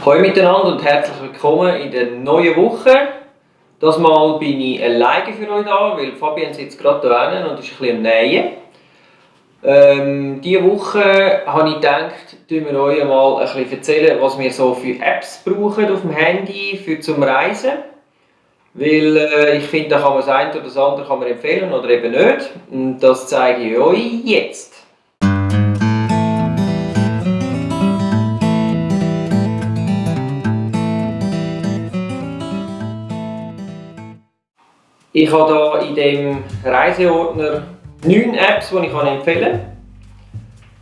Hallo miteinander und herzlich willkommen in der neuen Woche. Das Mal bin ich alleine für euch da, weil Fabian sitzt gerade da hinten und ist ein bisschen am Nähen. Diese Woche habe ich gedacht, wir euch mal ein bisschen erzählen, was wir so für Apps brauchen auf dem Handy zum Reisen. Weil ich finde, da kann man das eine oder das andere kann man empfehlen oder eben nicht. Und das zeige ich euch jetzt. Ich habe hier in diesem Reiseordner 9 Apps, die ich empfehlen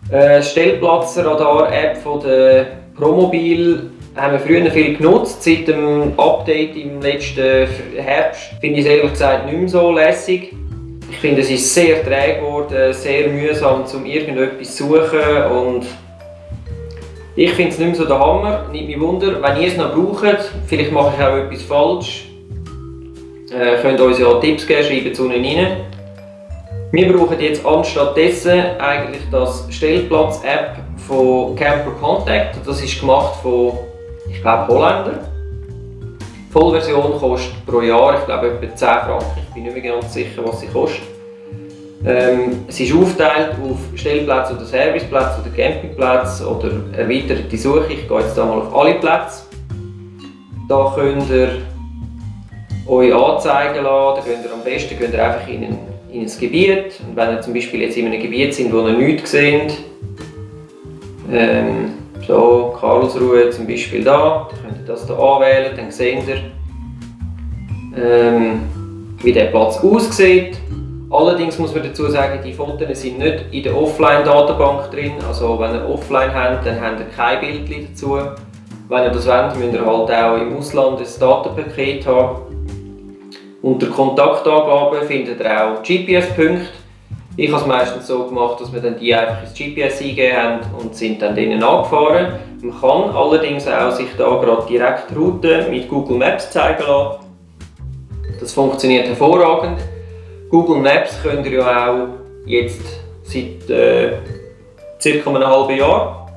kann. Stellplatzradar-App von der Promobil haben wir früher viel genutzt. Seit dem Update im letzten Herbst finde ich es ehrlich gesagt nicht mehr so lässig. Ich finde, es ist sehr träge geworden, sehr mühsam, um irgendetwas zu suchen. Und ich finde es nicht mehr so der Hammer. Nicht mich wunder, wenn ihr es noch braucht, vielleicht mache ich auch etwas falsch. Könnt uns ja Tipps geben, schreibt es unten rein. Wir brauchen jetzt anstattdessen eigentlich das Stellplatz-App von Camper Contact. Das ist gemacht von, ich glaube, Holländern. Die Vollversion kostet pro Jahr, ich glaube, etwa 10 Franken. Ich bin nicht mehr ganz sicher, was sie kostet. Es ist aufgeteilt auf Stellplätze oder Serviceplätze oder Campingplätze oder erweiterte Suche. Ich gehe jetzt hier mal auf alle Plätze. Da könnt ihr euch anzeigen lassen, dann könnt ihr am besten einfach in ein Gebiet. Und wenn ihr zum Beispiel jetzt in einem Gebiet sind, wo ihr nichts seht, so Karlsruhe zum Beispiel da, dann könnt ihr das hier anwählen, dann seht ihr, wie der Platz aussieht. Allerdings muss man dazu sagen, die Fotos sind nicht in der Offline-Datenbank drin, also wenn ihr Offline habt, dann habt ihr kein Bild dazu. Wenn ihr das wollt, müsst ihr halt auch im Ausland ein Datenpaket haben. Unter Kontaktangaben findet ihr auch GPS-Punkte. Ich habe es meistens so gemacht, dass wir dann die einfach ins GPS eingegeben haben und sind dann denen angefahren. Man kann allerdings auch sich da gerade direkt Routen mit Google Maps zeigen lassen. Das funktioniert hervorragend. Google Maps könnt ihr ja auch jetzt seit ca. einem halben Jahr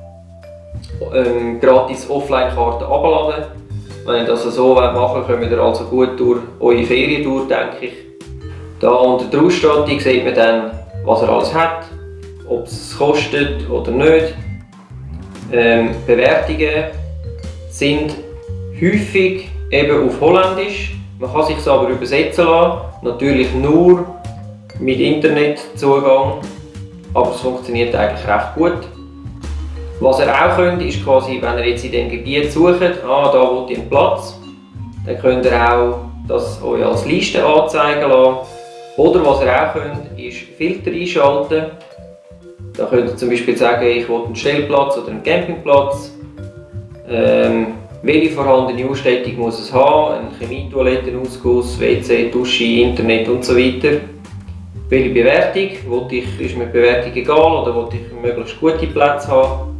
gratis Offline-Karten herunterladen. Wenn ihr das so machen wollt, kommt ihr also gut durch eure Ferien durch, denke ich. Da unter der Ausstattung sieht man dann, was er alles hat, ob es kostet oder nicht. Bewertungen sind häufig eben auf Holländisch. Man kann sich aber übersetzen lassen, natürlich nur mit Internetzugang, aber es funktioniert eigentlich recht gut. Was ihr auch könnt, ist quasi, wenn ihr jetzt in diesem Gebiet sucht, da wollt ihr einen Platz, dann könnt ihr auch das euch als Liste anzeigen lassen. Oder was ihr auch könnt, ist Filter einschalten. Da könnt ihr zum Beispiel sagen, ich will einen Stellplatz oder einen Campingplatz. Welche vorhandene Ausstattung muss es haben? Ein Chemietoilettenausguss, WC, Dusche, Internet und so weiter. Welche Bewertung? Ist mir die Bewertung egal oder will ich möglichst gute Plätze haben?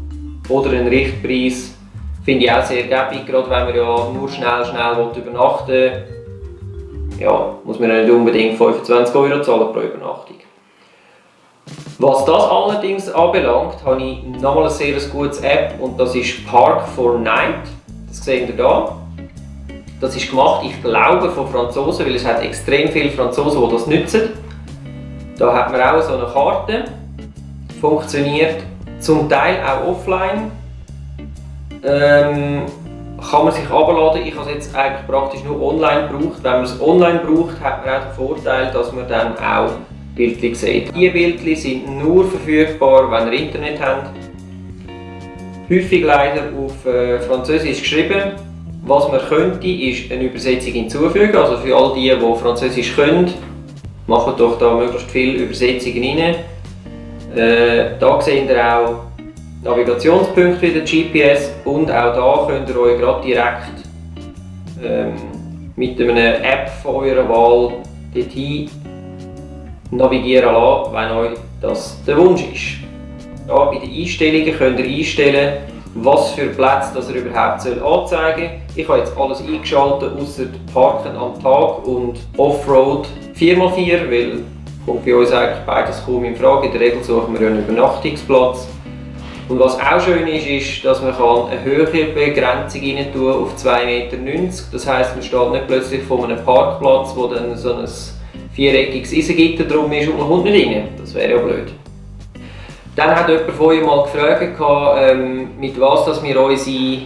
Oder einen Richtpreis. Finde ich auch sehr gäbig, gerade wenn man ja nur schnell übernachten will. Ja, muss man ja nicht unbedingt 25 € zahlen pro Übernachtung. Was das allerdings anbelangt, habe ich nochmal ein sehr gutes App und das ist Park4Night. Das seht ihr hier. Das ist gemacht, ich glaube, von Franzosen, weil es hat extrem viele Franzosen, die das nutzen. Da hat man auch so eine Karte. Funktioniert zum Teil auch offline. Kann man sich herunterladen. Ich habe es jetzt eigentlich praktisch nur online gebraucht. Wenn man es online braucht, hat man auch den Vorteil, dass man dann auch Bildchen sieht. Diese Bildchen sind nur verfügbar, wenn ihr Internet habt. Häufig leider auf Französisch geschrieben. Was man könnte, ist eine Übersetzung hinzufügen. Also für all die Französisch können, macht doch da möglichst viele Übersetzungen rein. Da seht ihr auch Navigationspunkte wie der GPS und auch da könnt ihr euch gerade direkt mit einer App von eurer Wahl dorthin navigieren lassen, wenn euch das der Wunsch ist. Ja, bei den Einstellungen könnt ihr einstellen, was für Plätze das ihr überhaupt anzeigen soll. Ich habe jetzt alles eingeschaltet, außer Parken am Tag und Offroad 4x4, weil kommt bei uns eigentlich beides kaum in Frage. In der Regel suchen wir einen Übernachtungsplatz. Und was auch schön ist, dass man eine Höhenbegrenzung rein tun auf 2,90 Meter. Das heisst, man steht nicht plötzlich vor einem Parkplatz, wo dann so ein viereckiges Eisengitter drum ist und man kommt nicht rein. Das wäre ja blöd. Dann hat jemand von euch mal gefragt, mit was dass wir unsere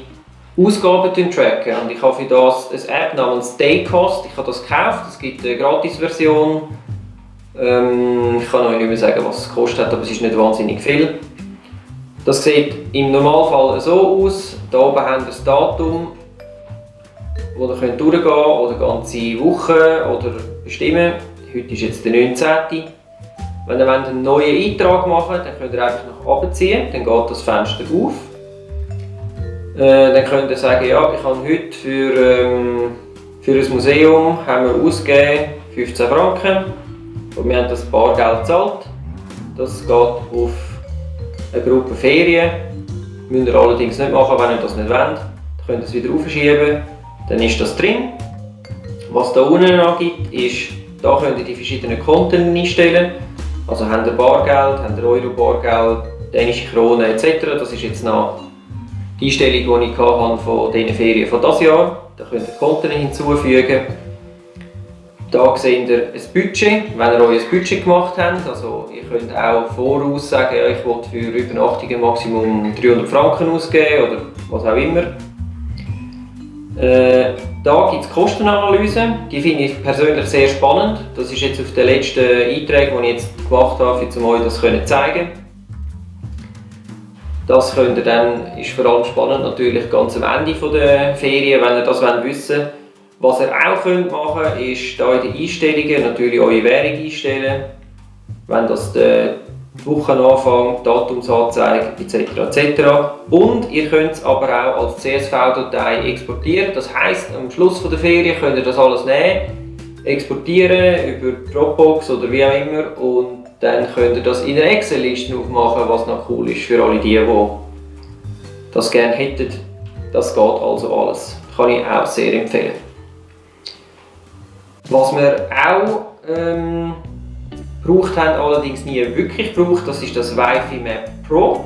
Ausgaben tracken. Und ich habe für das eine App namens Daycost. Ich habe das gekauft. Es gibt eine Gratis-Version. Ich kann euch nicht mehr sagen, was es kostet, aber es ist nicht wahnsinnig viel. Das sieht im Normalfall so aus. Hier oben haben wir das Datum, wo ihr durchgehen könnt, oder ganze Woche oder bestimmen. Heute ist jetzt der 19. Wenn ihr einen neuen Eintrag machen wollt, dann könnt ihr einfach nach oben ziehen, dann geht das Fenster auf. Dann könnt ihr sagen, ja, ich habe heute für ein Museum haben wir ausgegeben 15 Franken und wir haben das Bargeld gezahlt. Das geht auf eine Gruppe Ferien. Müsst ihr allerdings nicht machen, wenn ihr das nicht wollt. Dann könnt ihr es wieder aufschieben, dann ist das drin. Was da unten angibt, ist, da könnt ihr die verschiedenen Konten einstellen. Also habt ihr Bargeld, habt ihr Euro-Bargeld, dänische Krone etc. Das ist jetzt noch die Einstellung, die ich hatte von diesen Ferien von diesem Jahr. Da könnt ihr Konten hinzufügen. Da seht ihr ein Budget, wenn ihr euch ein Budget gemacht habt. Also ihr könnt auch voraus sagen, ja, ich will für Übernachtungen Maximum 300 Franken ausgeben oder was auch immer. Da gibt es Kostenanalyse, die finde ich persönlich sehr spannend. Das ist jetzt auf den letzten Einträgen, die ich jetzt gemacht habe, um euch das zu zeigen. Das könnt ihr dann, ist vor allem spannend natürlich ganz am Ende der Ferien, wenn ihr das wissen wollt. Was ihr auch machen könnt, ist hier in den Einstellungen natürlich eure Währung einstellen. Wenn das der Wochenanfang, Datumsanzeige etc. etc. Und ihr könnt es aber auch als CSV-Datei exportieren. Das heisst, am Schluss der Ferien könnt ihr das alles nehmen, exportieren über Dropbox oder wie auch immer und dann könnt ihr das in einer Excel-Liste aufmachen, was noch cool ist für alle die das gerne hätten. Das geht also alles. Kann ich auch sehr empfehlen. Was wir auch gebraucht haben, allerdings nie wirklich gebraucht, das ist das Wi-Fi Map Pro.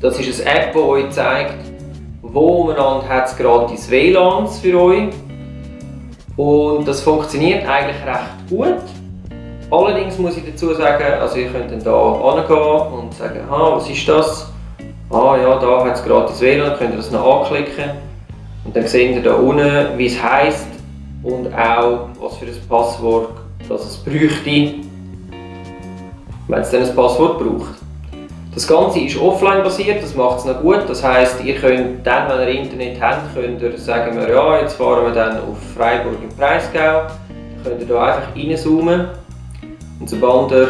Das ist eine App, die euch zeigt, wo umeinander hat es gratis WLANs für euch. Und das funktioniert eigentlich recht gut. Allerdings muss ich dazu sagen, also ihr könnt dann hier hingehen und sagen, was ist das? Ja, da hat es gratis WLAN, könnt ihr das noch anklicken. Und dann seht ihr da unten, wie es heisst und auch was für ein Passwort das es bräuchte, wenn es dann ein Passwort braucht. Das Ganze ist offline basiert, das macht es noch gut. Das heisst, ihr könnt dann, wenn ihr Internet habt, könnt ihr sagen, ja, jetzt fahren wir dann auf Freiburg im Breisgau. Dann könnt ihr hier einfach reinzoomen. Und sobald ihr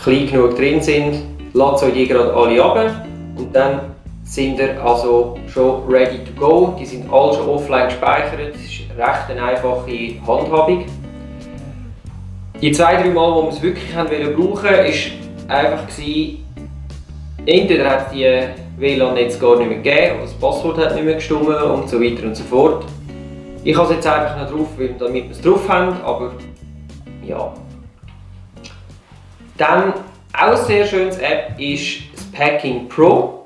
klein genug drin sind, lasst euch die gerade alle ab. Und dann sind ihr also schon ready to go. Die sind alle schon offline gespeichert. Das ist recht eine einfache Handhabung. Die 2-3 Mal, wo wir es wirklich brauchen wollten, war einfach, entweder hat die WLAN-Netz gar nicht mehr gegeben, oder das Passwort hat nicht mehr gestimmt und so weiter und so fort. Ich habe es jetzt einfach noch drauf, damit wir es drauf haben, aber ja. Dann auch eine sehr schöne App ist das Packing Pro.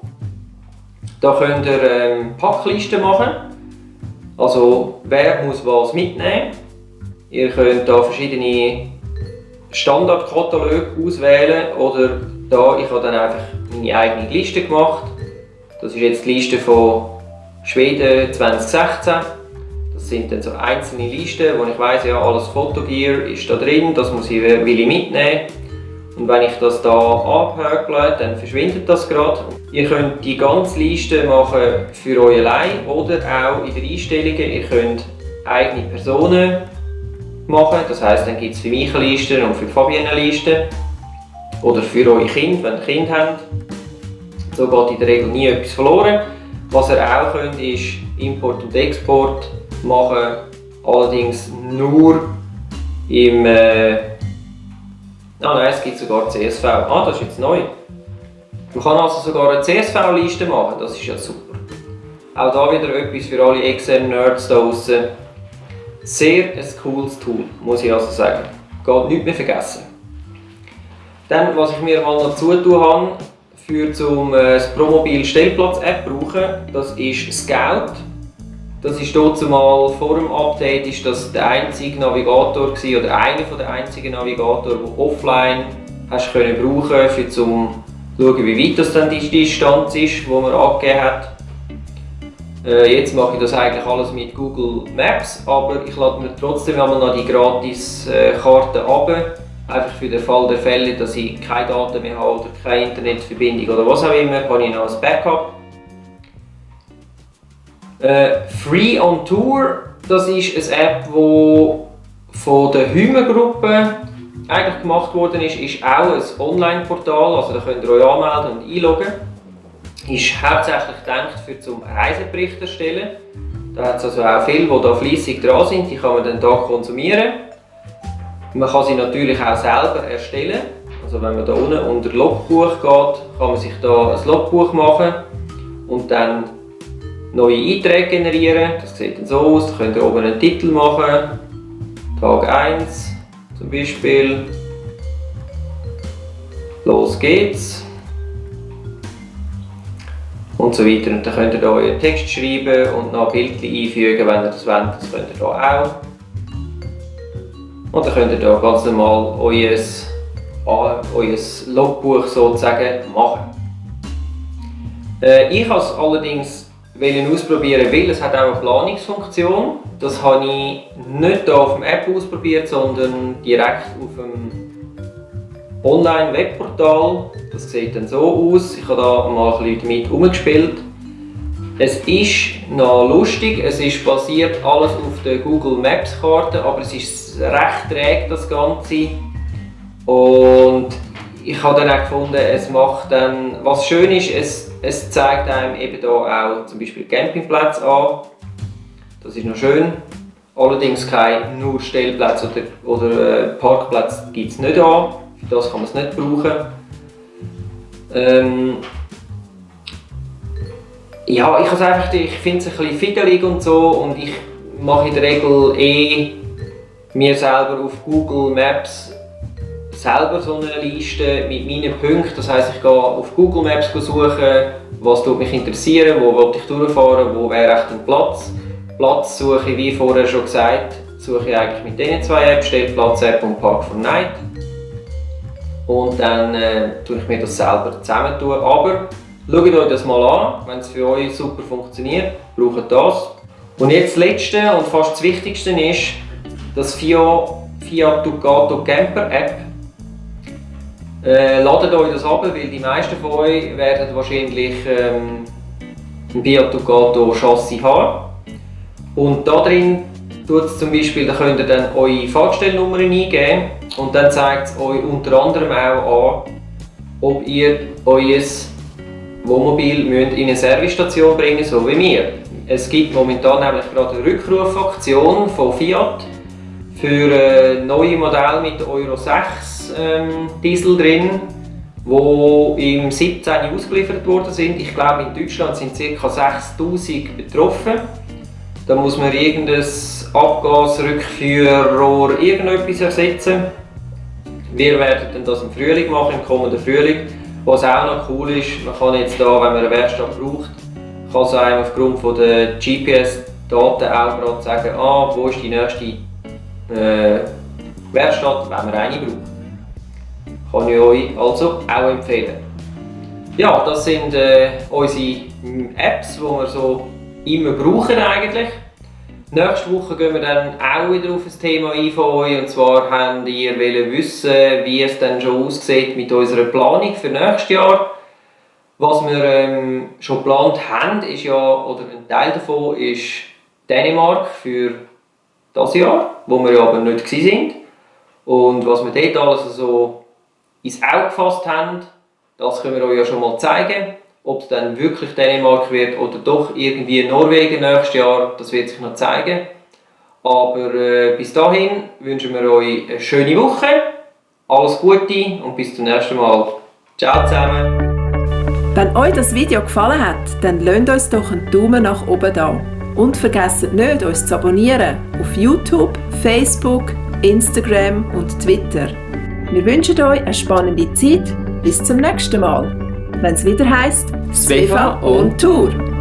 Da könnt ihr Packlisten machen. Also wer muss was mitnehmen. Ihr könnt da verschiedene Standardkataloge auswählen oder da, ich habe dann einfach meine eigene Liste gemacht. Das ist jetzt die Liste von Schweden 2016. Das sind dann so einzelne Listen, wo ich weiss, ja, alles Fotogear ist da drin, das will ich mitnehmen. Und wenn ich das hier abhökle, dann verschwindet das gerade. Ihr könnt die ganze Liste machen für euch allein oder auch in den Einstellungen. Ihr könnt eigene Personen machen, das heisst, dann gibt es für mich eine Liste und für Fabienne eine Liste. Oder für eure Kinder, wenn ihr Kinder habt. So geht in der Regel nie etwas verloren. Was ihr auch könnt, ist Import und Export machen, allerdings nur im nein, es gibt sogar CSV. Das ist jetzt neu. Man kann also sogar eine CSV-Liste machen, das ist ja super. Auch da wieder etwas für alle externen Nerds da draussen. Sehr ein cooles Tool, muss ich also sagen. Geht nichts mehr vergessen. Dann, was ich mir mal noch zutun habe, für das Promobil Stellplatz-App brauchen, das ist Scout. Das ist zumal vor dem Update ist das der einzige Navigator gewesen, oder einer der einzigen Navigatoren, der offline hast können brauchen, um zu schauen, wie weit das dann die Distanz ist, die man angegeben hat. Jetzt mache ich das eigentlich alles mit Google Maps, aber ich lade mir trotzdem einmal noch die gratis Karte runter. Einfach für den Fall der Fälle, dass ich keine Daten mehr habe oder keine Internetverbindung oder was auch immer, habe ich noch ein Backup. Free on Tour, das ist eine App, die von der Hyme-Gruppe eigentlich gemacht worden ist auch ein Online-Portal, also da könnt ihr euch anmelden und einloggen. Ist hauptsächlich gedacht für zum Reisebericht erstellen. Da hat es also auch viele, die da fleissig dran sind, die kann man dann da konsumieren. Man kann sie natürlich auch selber erstellen. Also wenn man da unten unter Logbuch geht, kann man sich da ein Logbuch machen und dann neue Einträge generieren. Das sieht dann so aus. Da könnt ihr oben einen Titel machen. Tag 1 zum Beispiel. Los geht's. Und so weiter. Und dann könnt ihr hier euren Text schreiben und noch Bildchen einfügen, wenn ihr das wollt. Das könnt ihr hier auch. Und dann könnt ihr hier ganz normal euer Logbuch sozusagen machen. Ich habe es allerdings ausprobieren, weil es hat auch eine Planungsfunktion. Das habe ich nicht hier auf der App ausprobiert, sondern direkt auf dem Online-Webportal. Das sieht dann so aus. Ich habe da mal ein bisschen damit herumgespielt. Es ist noch lustig, es ist basiert alles auf der Google Maps Karte, aber es ist recht träge, das Ganze. Und ich habe dann auch gefunden, es macht dann, was schön ist, es zeigt einem eben hier auch zum Beispiel Campingplätze an. Das ist noch schön. Allerdings keine nur Stellplätze oder Parkplätze gibt es nicht an. Für das kann man es nicht brauchen. Ja, ich finde es ein bisschen fiddelig und so, und ich mache in der Regel mir selber auf Google Maps selber so eine Liste mit meinen Punkten. Das heisst, ich gehe auf Google Maps suchen, was mich interessiert, wo will ich durchfahren, wo wäre echt ein Platz. Platz suche ich, wie vorher schon gesagt, suche ich eigentlich mit diesen zwei Apps, Stellplatz-App und Park4Night. Und dann tue ich mir das selber zusammentun. Aber schaut euch das mal an, wenn es für euch super funktioniert, braucht das. Und jetzt das Letzte und fast das Wichtigste ist das Fiat Ducato Camper App. Ladet euch das ab, weil die meisten von euch werden wahrscheinlich ein Fiat Ducato Chassis haben. Und da drin tut es zum Beispiel, da könnt ihr dann eure Fahrgestellnummern eingeben und dann zeigt es euch unter anderem auch an, ob ihr euer Wohnmobil in eine Servicestation bringen müsst, so wie wir. Es gibt momentan nämlich gerade eine Rückrufaktion von Fiat für neue Modelle mit Euro 6 Diesel drin, die im 17 ausgeliefert worden sind. Ich glaube, in Deutschland sind ca. 6000 betroffen. Da muss man irgendein Abgasrückführrohr irgendetwas ersetzen. Wir werden das im Frühling machen, im kommenden Frühling. Was auch noch cool ist, man kann jetzt da, wenn man eine Werkstatt braucht, kann es einem aufgrund von der GPS-Daten auch gerade sagen, wo ist die nächste Werkstatt, wenn man eine braucht. Kann ich euch also auch empfehlen. Ja, das sind unsere Apps, die wir so immer brauchen eigentlich. Nächste Woche gehen wir dann auch wieder auf ein Thema ein von euch, und zwar wollt ihr wissen, wie es dann schon aussieht mit unserer Planung für nächstes Jahr. Was wir schon geplant haben, ist ja, oder ein Teil davon ist Dänemark für das Jahr, wo wir aber nicht waren. Und was wir dort alles so ins Auge gefasst haben, das können wir euch ja schon mal zeigen. Ob es dann wirklich Dänemark wird oder doch irgendwie Norwegen nächstes Jahr, das wird sich noch zeigen. Aber bis dahin wünschen wir euch eine schöne Woche, alles Gute und bis zum nächsten Mal. Ciao zusammen! Wenn euch das Video gefallen hat, dann lasst uns doch einen Daumen nach oben da. Und vergesst nicht, uns zu abonnieren auf YouTube, Facebook, Instagram und Twitter. Wir wünschen euch eine spannende Zeit. Bis zum nächsten Mal. wenn es wieder heisst Svefa on Tour.